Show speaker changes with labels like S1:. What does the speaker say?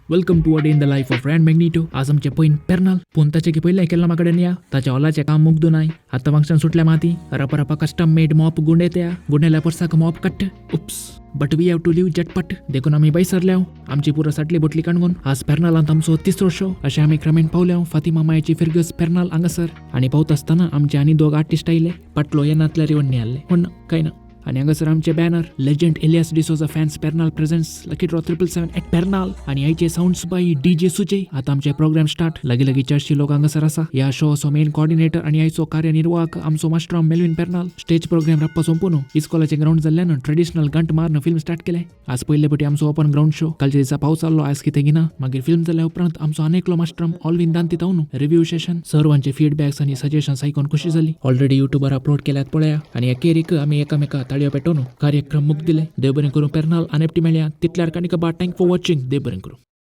S1: Welcome to a day in the life of Rand Magneto. आज आमचे पयन पेरनाल पूण ताचे की पयलें केल्लो म्हाकडेन या ताच्या हॉलाचें काम मुगदू नाय. आतां फंक्शन सुटल्या माती रपा रपा कस्टम मेड मॉप गुंडे त्या गुंडेल्या पोरसाक mop cut. Oops, but we have to leave झटपट देखून आमी भायर सरल्या आमची पुरो साटली बोटली काणगून. आज पेरनालांत आमचो तिसरो शो अशें आमी क्रमेन पावल्या फातिमा मायाची फिरगज पेरनाल हांगासर. आनी पावता आसतना आमचे आनी दोग आर्टिस्ट आयले पाटलो येनातल्यार येवन आसले पूण काय ना. आनी हांगासर आमचे banner legend Elias D'Souza fans Pernal presents lucky draw 777 at Pernal. आनी आयचे साउंड्स बाय डीजे सुजय. आतां आमचे प्रोग्राम स्टार्ट. लागीं लागीं 400 लोक हांगासर आसा. ह्या शोचो मेन कॉर्डिनेटर आनी आयचो कार्यनिर्वाहक आमचो master Melvin Pernal. Stage programme रप्पा सोंपून इस्कॉलाचे ग्राउंड जाल्ल्यान ट्रेडिशनल घंट मारून फिल्म स्टार्ट केले. आज पयले पटी आमचो ओपन ग्राउंड शो. कालच्या दिसा पावस चाललो, आज कितें घेना. मागीर फिल्म जाल्या उपरांत आमचो आनेकलो मास्टर ऑलविन दांती तावन रिव्ह्यू सेशन. सर्वांचे फीडबॅक्स आनी सजेशन्स आयकून खुशी जाली. ऑलरेडी युट्यूबार अपलोड केल्यात पळया. आनी अखेरीक आमी एकामेका ताळयो पेटोवन कार्यक्रम मुक दिले. देव बरें करूं पेरनाल. आनी एकटी मेळया तितल्यार काणिका बा. Thank for watching. देव बरें करूं.